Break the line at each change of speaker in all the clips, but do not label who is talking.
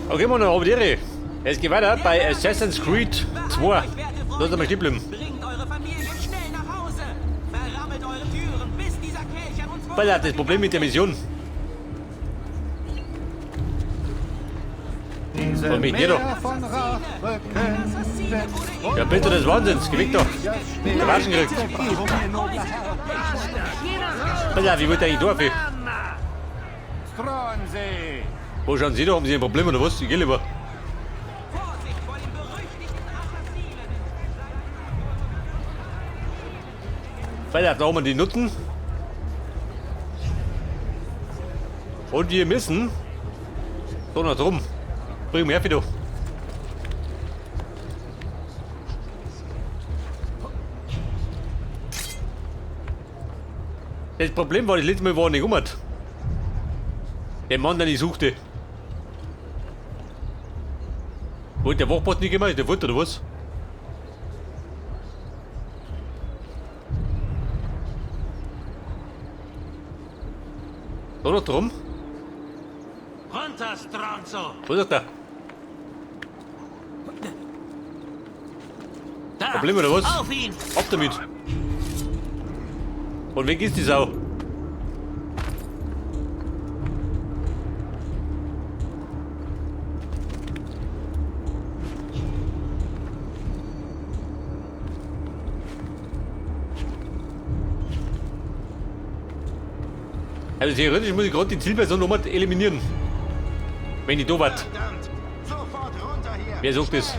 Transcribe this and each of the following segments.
Okay, Mann, aber die. Es geht weiter bei Assassin's Creed 2. Lass mal stehen bleiben.
Bringt eure Familien schnell nach Hause. Verrammelt eure Türen, bis dieser Kelch an uns
Weil das Problem mit der Mission.
Diese
Von mir doch.
Meer von Rache könnte
Ja, bitte, das Wahnsinns. Geh weg da. Der Watschen kriegt. Pass auf, ich wollte eigentlich da.
Stronzi!
Wo schauen Sie da? Haben Sie ein Problem oder was? Ich geh lieber.
Vorsicht vor dem berüchtigten Assassinen.
Pass auf, da haben wir die Nutten. Und wir müssen da noch drum. Bring mich her, Fido. Das Problem war, das letzte Mal war ich nicht um. Der Mann, den ich suchte. Wollte der Wachpost nicht gemacht? Der wollte oder was? Da noch drum?
Runter, Stronzo!
Wo ist der?
Da!
Problem oder was?
Auf ihn!
Ab damit! Und weg ist die Sau? Also theoretisch muss ich gerade die Zielperson nochmal eliminieren. Wenn die da war.
Verdammt! Sofort runter hier!
Wer sucht es?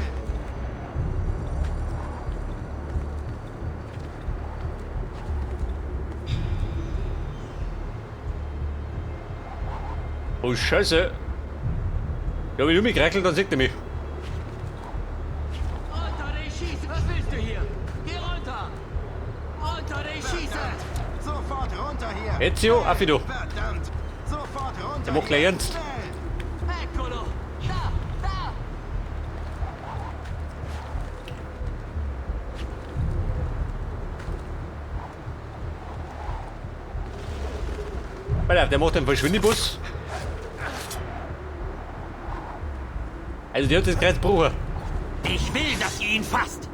Oh Scheiße. Ja, wenn du mich kräckelt, dann sieht er mich.
Runter, ich schieße! Was willst du hier? Geh runter! Runter, ich schieße!
Sofort runter hier!
Ezio, Affido.
Verdammt! Sofort runter!
Der macht gleich
hier.
ernst.
Schnell!
Eccolo! Da! Da!
Alter, der macht einen Verschwindebus. Also der hat das Kreuz gebrochen.
Ich will, dass ihr ihn fasst!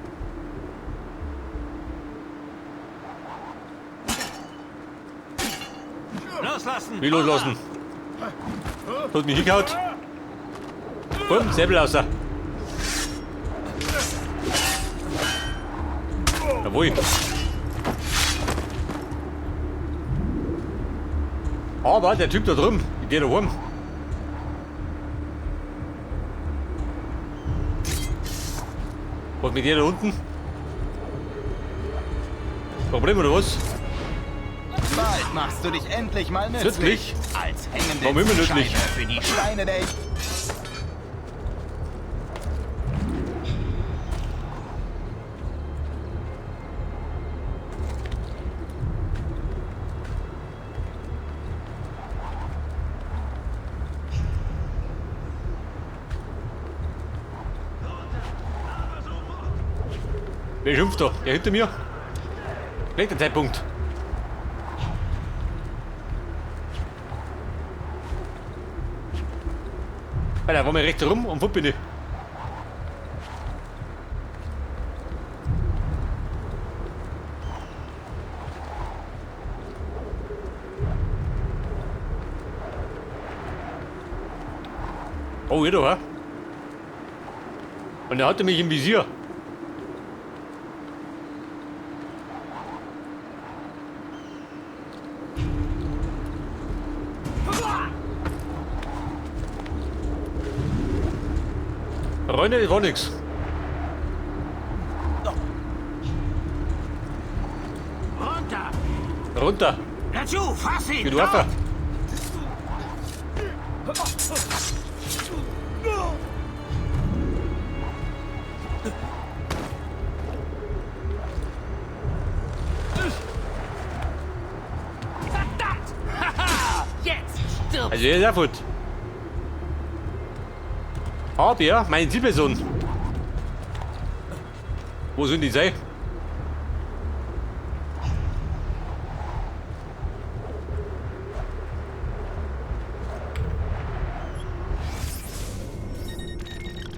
Loslassen!
Wie loslassen? Hat mich hingehauen. Komm, Säbel raus. Jawohl. Aber der Typ da drüben, ich geh da rum. Was mit dir da unten? Problem oder was?
Bald machst du dich endlich mal nützlich.
Nützlich?
Als hängende
Warum immer nützlich?
Scheibe für die Schweine der
Wer schimpft da? Der hinter mir? Schlechter Zeitpunkt. Alter, war mir rechts rum und wo bin ich? Oh, hier doch, hä? Und er hatte mich im Visier. Freunde, das war nix.
Runter!
Runter.
Laggiù, fass ihn!
Geh du einfach.
Verdammt! Haha! Jetzt stirb!
Also, hier ist er fort. Aber meine Zielperson. Wo sind die sein?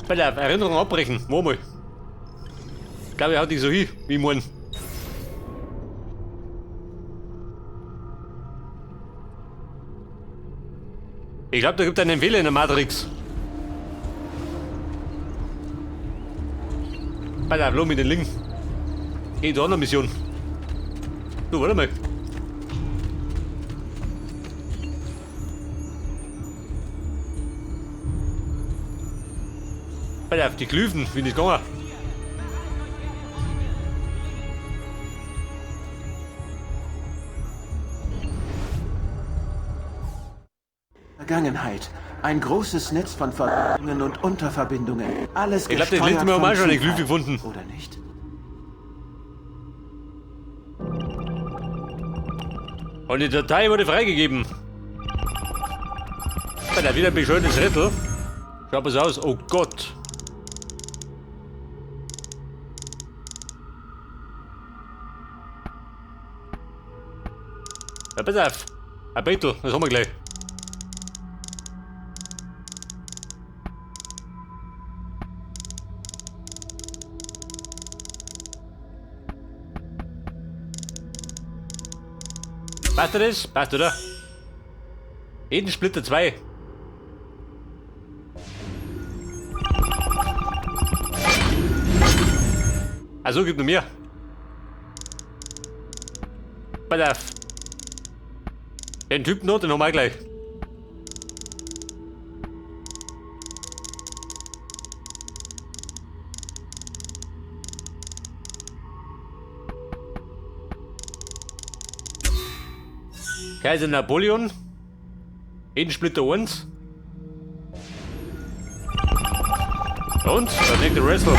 Bei der Erinnerung abbrechen. Wo mal. Ich glaube, er haut dich so hin, wie ich mein. Ich glaube, da gibt es einen Fehler in der Matrix. Bei der mit den Link. Geht da noch Mission. Du, warte mal. Bei der, die Glyphen, wie nicht gegangen.
Vergangenheit. Ein großes Netz von Verbindungen und Unterverbindungen. Alles
Ich glaub, das letzte Mal haben wir auch schon eine Glyphe gefunden.
Oder nicht?
Und die Datei wurde freigegeben. Da wieder ein schönes Rätsel. Schaut was aus. Oh Gott. Ja, pass auf. Ein Bettel, das haben wir gleich. Passt dir das? Passt, oder? Jeden Splitter 2. Also gibt noch mehr. Pass auf. Den Typen noch, den haben wir gleich. Kaiser Napoleon. Edensplitter 1. Und der nächste Wrestler.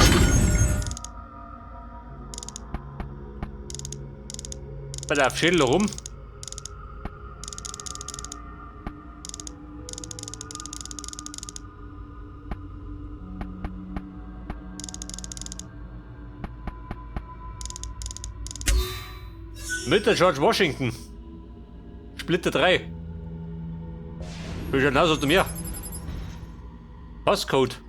Bei der Schädel rum. Mit der George Washington. Splitter 3. Wie schaut aus aus mir? Passcode.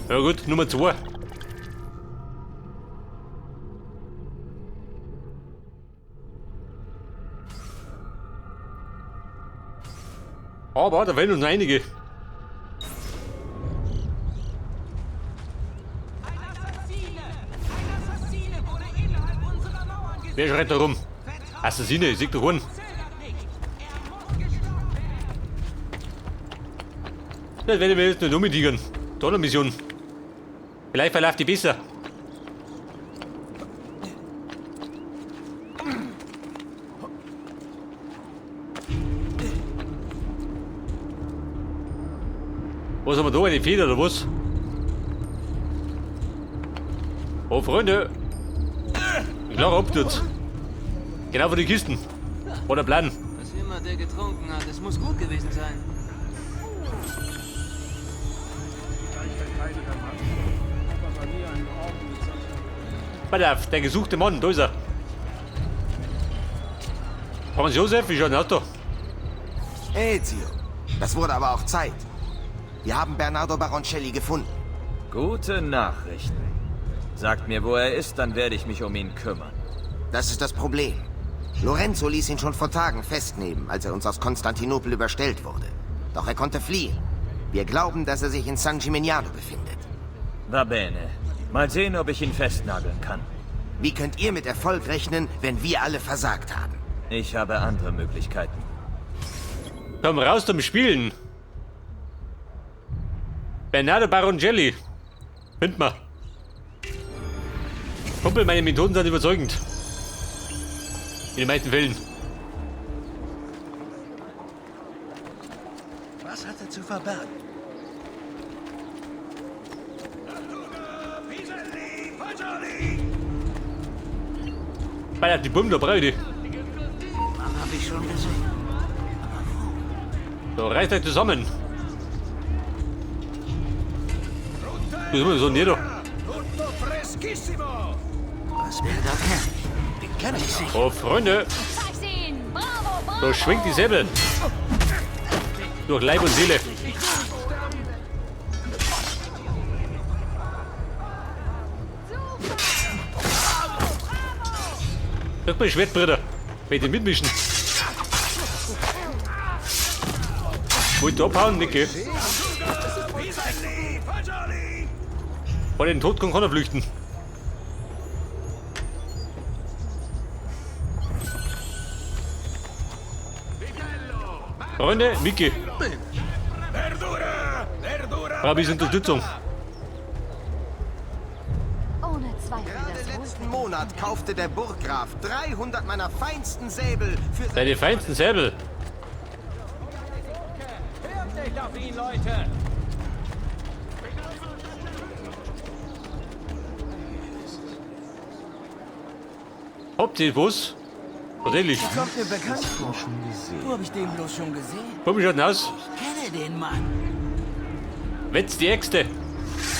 Ja gut, Nummer 2. Aber da fehlen uns einige. Wer schreit da rum? Assassine, ich seh doch einen. Das werde ich mir jetzt nicht umtigern. Tolle Mission. Vielleicht verläuft die besser. Was haben wir da? Eine Feder oder was? Oh, Freunde! Ein klarer Absturz. Genau vor die Kisten. War der Plan.
Was immer der getrunken hat, es muss gut gewesen sein.
Pass auf, der gesuchte Mann, da ist er. Franz Josef, wie schaut denn aus da?
Ezio, das wurde aber auch Zeit. Wir haben Bernardo Baroncelli gefunden.
Gute Nachrichten. Sagt mir, wo er ist, dann werde ich mich um ihn kümmern.
Das ist das Problem. Lorenzo ließ ihn schon vor Tagen festnehmen, als er uns aus Konstantinopel überstellt wurde. Doch er konnte fliehen. Wir glauben, dass er sich in San Gimignano befindet.
Va bene. Mal sehen, ob ich ihn festnageln kann.
Wie könnt ihr mit Erfolg rechnen, wenn wir alle versagt haben?
Ich habe andere Möglichkeiten.
Komm raus zum Spielen. Bernardo Baroncelli. Find mal. Kumpel, meine Methoden sind überzeugend. In den meisten Fällen.
Was hat er zu verbergen?
Bei die Bumm, da brauche ich die.
Mann, hab ich schon gesehen.
So, reißt euch zusammen. Du bist immer so näher da.
Was will der Kerl? Den kenne ich sicher.
Oh, Freunde.
Zeig's ihnen! Bravo, bravo!
Da schwingt die Säbel. Durch Leib und Seele. Sag mal, Schwertbrüder. Wenn die mitmischen. Wollt ihr abhauen, Nicke? Vor den Tod kann keiner flüchten. Freunde, Mickey. Brauche ein bisschen Unterstützung.
Ohne Zweifel
Gerade
das
letzten Monat kaufte der Burggraf 300 meiner feinsten Säbel für
Deine feinsten Säbel.
Hört nicht auf ihn, Leute!
Habt ihr was? Tatsächlich.
Kommt mir bekannt vor. Wo hab ich den bloß schon gesehen?
Komm, schaut denn aus?
Ich kenne den Mann.
Wetz die Äxte.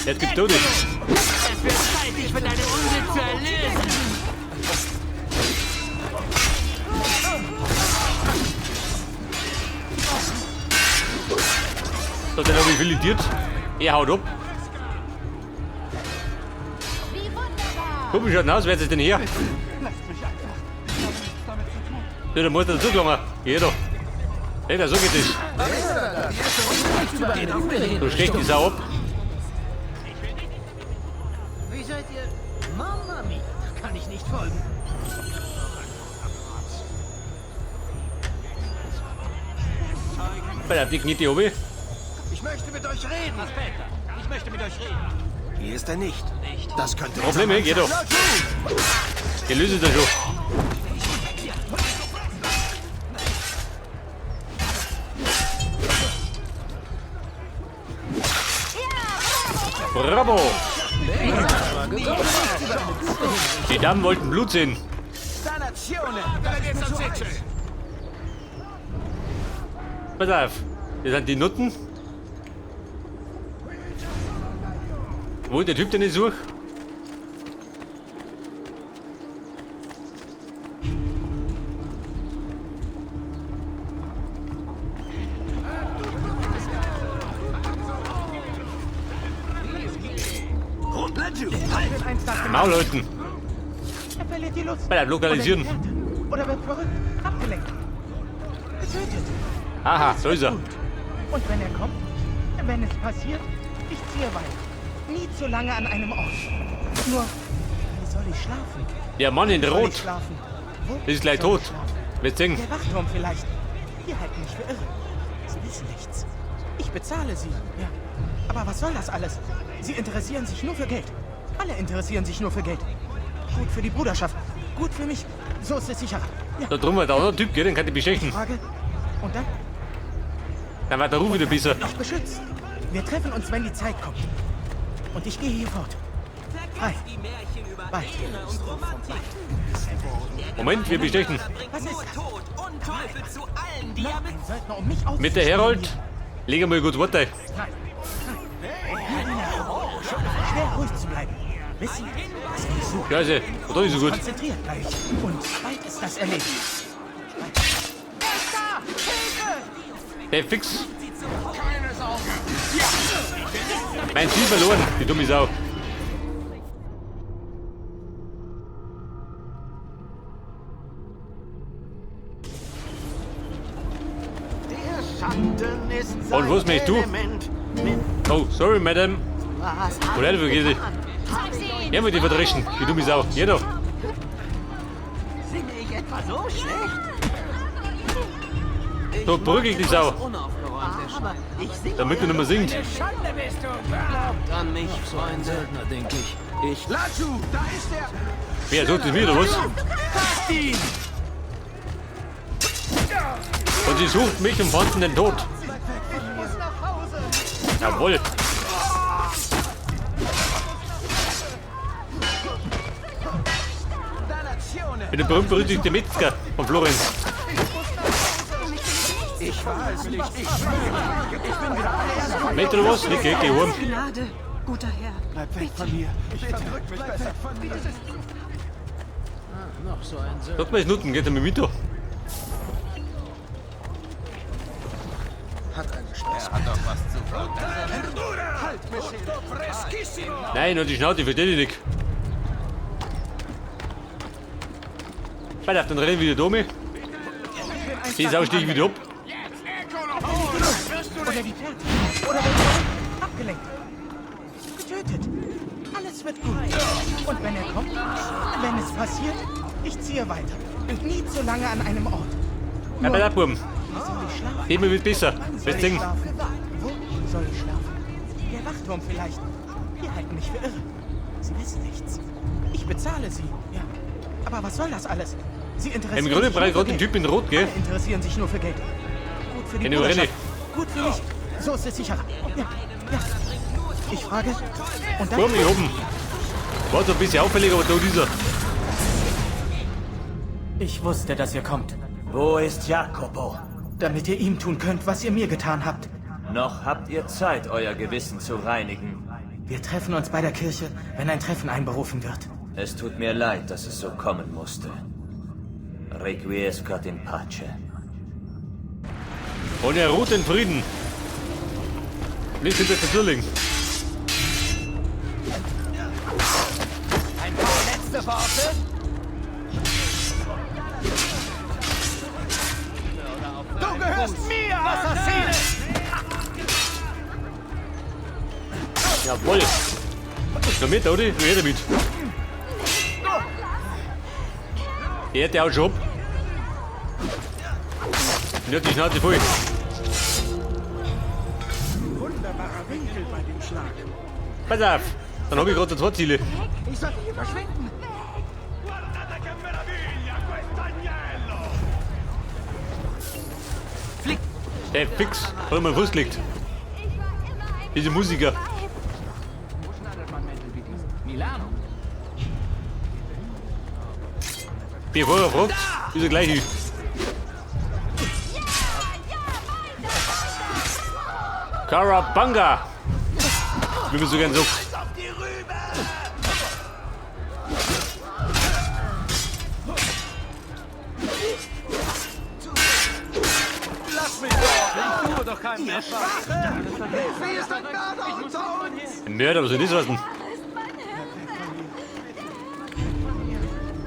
Jetzt gibt Todes.
Es wird Zeit, dich von deinem Unsinn zu erlösen!
So, den habe ich filetiert. Er haut ab. Komm, schaut denn aus? Wer ist denn her? Ja, der muss dazu gelangen. Geh doch. Hey, da so geht das. Du stecht die Sau ab.
Wie seid ihr? Mamma mia, da kann ich nicht folgen.
Bei der die oben.
Ich möchte mit euch reden.
Ich möchte mit euch reden.
Hier ist er nicht. Das könnte
Probleme, geh doch. Die löse das schon. Bravo! Die Damen wollten Blut sehen. Pass auf, das sind die Nutten. Wo ist der Typ, den ich suche? Maul halten.
Er verliert die Lust.
Bei der Lokalisieren.
Oder wird verrückt, abgelenkt. Getötet.
Aha, so ist er.
Und wenn er kommt, wenn es passiert, ich ziehe weiter. Nie zu lange an einem Ort. Nur, wie soll ich schlafen?
Der Mann in
Soll
Rot
ich schlafen? Wo
ist gleich
soll
tot.
ich schlafen?
Wir singen.
Der Wachturm vielleicht. Die halten mich für irre. Sie wissen nichts. Ich bezahle sie, ja. Aber was soll das alles? Sie interessieren sich nur für Geld. Alle interessieren sich nur für Geld. Gut für die Bruderschaft. Gut für mich. So ist es sicherer. Ja.
Da drüben war der andere Typ, gell? Den kann ich bestechen.
Frage. Und dann?
Dann war der Ruf wieder besser.
Noch beschützt. Wir treffen uns, wenn die Zeit kommt. Und ich gehe hier fort. Frei. Bald.
Moment, wir bestechen.
Was ist das?
Tod und Teufel zu allen, die
Noch
er
ein Söldner, um mich
Mit der Herold. Leg einmal gut Wort ein.
Schwer ruhig zu bleiben. Wissen, was ich suche.
Scheiße, war doch nicht so gut.
Konzentriert bleiben. Und bald ist das erledigt.
Der fix. Mein Ziel verloren, die dumme Sau.
Der Schatten ist
Und was möchtest du?
Element.
Oh, sorry, Madam.
Was
Oder vergiss ich. Ja, mit die verdreschen, die dumme Sau. Geh doch.
Singe ich etwa so schlecht?
So prügel ich die Sau.
Aber ich singe
Damit du nicht mehr singt.
Schande bist du!
Glaubt an mich, Freunde.
Söldner, denke ich. Ich
Lachu, da ist er!
Wer sucht es mir, oder was? Und sie sucht mich und fanden den Tod. Jawohl. Ich bin der berühmt-berüchtigte Metzger von Florenz.
Ich war es nicht, ich schwöre. Ich bin wieder alles.
Metzger oder was? Nicht, geh, geh heim.
Gnade, guter Herr.
Bleib weg von mir. Ich verdrück mich besser.
Noch so ein Söldner.
Sag mal, ist Nutten, geht er mit mit da.
Hat ein
Er hat doch was zu verbergen.
Nein, und die Schnauze, ich verstehe dich nicht. Pass auf, dann rennen wir wieder da. Die Sau stieg wieder ab.
Oder wie fertig. Oder wenn abgelenkt. Getötet. Alles wird gut. Und wenn er kommt, wenn es passiert, ich ziehe weiter. Nie zu lange an einem Ort.
Ja, pass auf, Buben.
Wie soll ich schlafen?
Immer wird besser.
Soll ich
Singen.
schlafen? Wo soll ich schlafen? Der Wachturm vielleicht. Die halten mich für irre. Sie wissen nichts. Ich bezahle sie. Ja. Aber was soll das alles? Sie interessieren
Im Grunde
sich
brauche ich
nur
gerade
für
den Typ
Geld.
in Rot, gell?
Alle interessieren sich nur für Geld. Gut für die
Wenn ich renne.
Bruderschaft. Gut für mich. So ist es sicherer. Ja, ja. Ich frage. Und dann.
Komm, ich oben. War so ein bisschen auffällig, aber da ist er.
Ich wusste, dass ihr kommt.
Wo ist Jacopo?
Damit ihr ihm tun könnt, was ihr mir getan habt.
Noch habt ihr Zeit, euer Gewissen zu reinigen.
Wir treffen uns bei der Kirche, wenn ein Treffen einberufen wird.
Es tut mir leid, dass es so kommen musste. Requiescat in pace.
Und er ruht in Frieden. Nicht hinter der Zwilling.
Ein paar letzte Worte? Du gehörst mir, Assassine!
Jawohl. Noch mit, oder? Wer damit? Er hat ja auch schon ab. Und hat die Schnauze voll.
Wunderbarer Winkel bei dem Schlag.
Pass auf. Dann habe ich gerade zwei Ziele.
Ich sollte hier verschwinden.
Der fix. Hat er mal Fuß gelegt. Diese Musiker. Bevor er fragt, ist er gleich hin. Karabanga! Wie man so gern sagt.
Lass mich doch! Ich tue doch keinem etwas. Hilfe, hier ist ein Mörder unter uns!
Ein Mörder, was soll das heißen?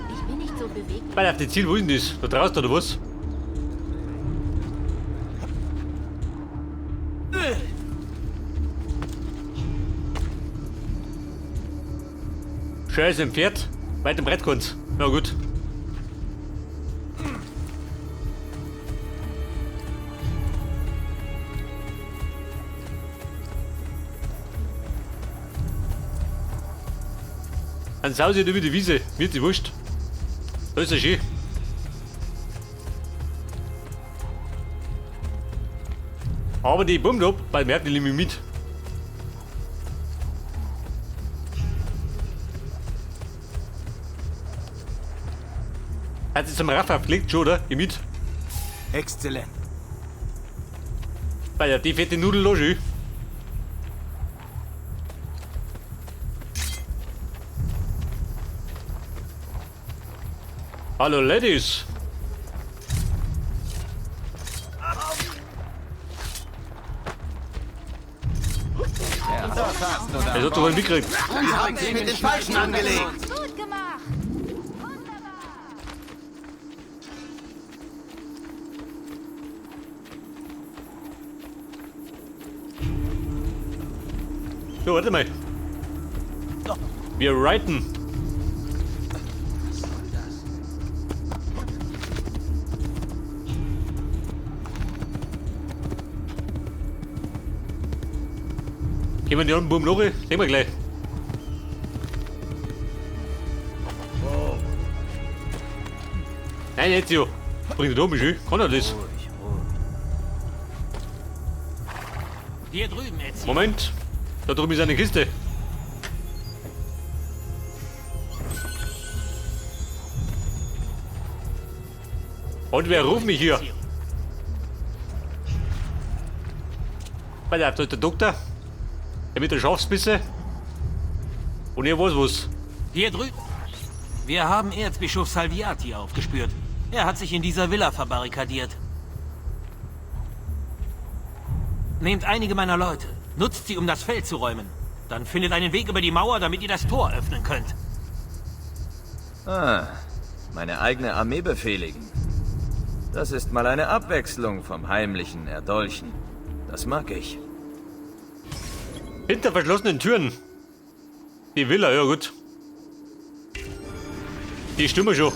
Ich bin nicht so beweglich.
Pass auf, die Ziel, wo ist denn das? Da draußen oder was? Scheiße, im Pferd. Weit im Brett kommt's. Na gut. Dann saus ich über die Wiese. Mir ist die wurscht. Da ist ja schön. Aber die Bummt ab, weil merkt die nehme ich mit. Hat sich zum Raff aufgelegt schon, oder? Ich mit.
Exzellent.
Weil ja die fette Nudel da schön. Hallo Ladies. Er hat doch wohl mitgekriegt.
Sie haben sich mit den Falschen angelegt.
Gut gemacht.
So, warte mal. Wir reiten. Gehen wir die alten Buben noch? Sehen wir gleich. Nein, jetzt ja. Bringt er mich, kann er das?
Hier drüben, Ezio.
Moment. Da drüben ist eine Kiste. Und wer ruft mich hier? Pass auf, da ist der Doktor. Der mit der Schafsbisse. Und er weiß was.
Hier drüben. Wir haben Erzbischof Salviati aufgespürt. Er hat sich in dieser Villa verbarrikadiert. Nehmt einige meiner Leute. Nutzt sie, um das Feld zu räumen. Dann findet einen Weg über die Mauer, damit ihr das Tor öffnen könnt.
Ah, meine eigene Armee befehligen. Das ist mal eine Abwechslung vom heimlichen Erdolchen. Das mag ich.
Hinter verschlossenen Türen. Die Villa, ja gut. Die stimmen schon.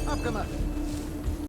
Abgemacht.